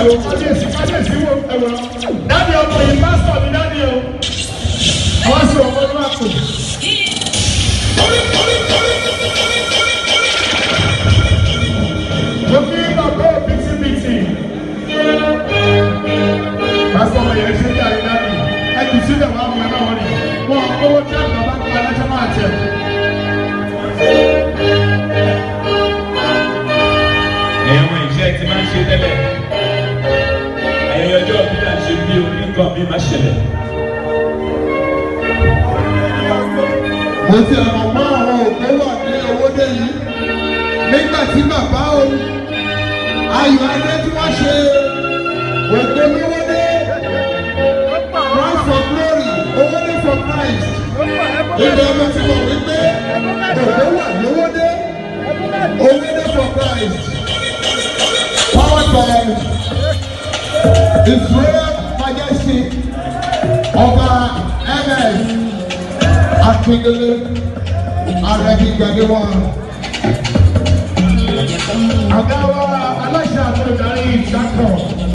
Ẹ̀wọ̀n kábíyèsí, kábíyèsí wo ẹ̀wọ̀n. Daddy, ọmọ yìí, pásítọ̀ ni daddy o. Àwọn sì ọmọ ní wàá pè. Mo kí bàbá òbítíbitì. Pásítọ̀ ọmọ yẹn ṣe jáde, daddy. Ẹ jù sílẹ̀, wàá mú ẹ náà wọ́n ni. Wọ́n kówó tí àgbà bá ń pa national anthem. Ẹ̀wọ̀n iṣẹ́ ti máa ń ṣe tẹ́lẹ̀. Ayẹyẹ ọjọ́ bí là ń ṣe bí o ní nǹkan bí má ṣẹlẹ̀. Mo ti ọ̀nà mọ́ àwọn òkú wà ní owóde yìí nígbà tí bàbá o Ayọ̀ Adé tí wọ́n ṣe ògo lówódé, Christ for glory, owóde for Christ. Ibẹ̀ ọmọ ti mọ̀ wípé ògo wà lówódé, owóde for Christ, powered by His Royal Majesty Ọba MS Akindele Arẹ́bígbadéwà. Ọ̀gá wa, aláṣẹ àti olùdarí ìjákọ̀.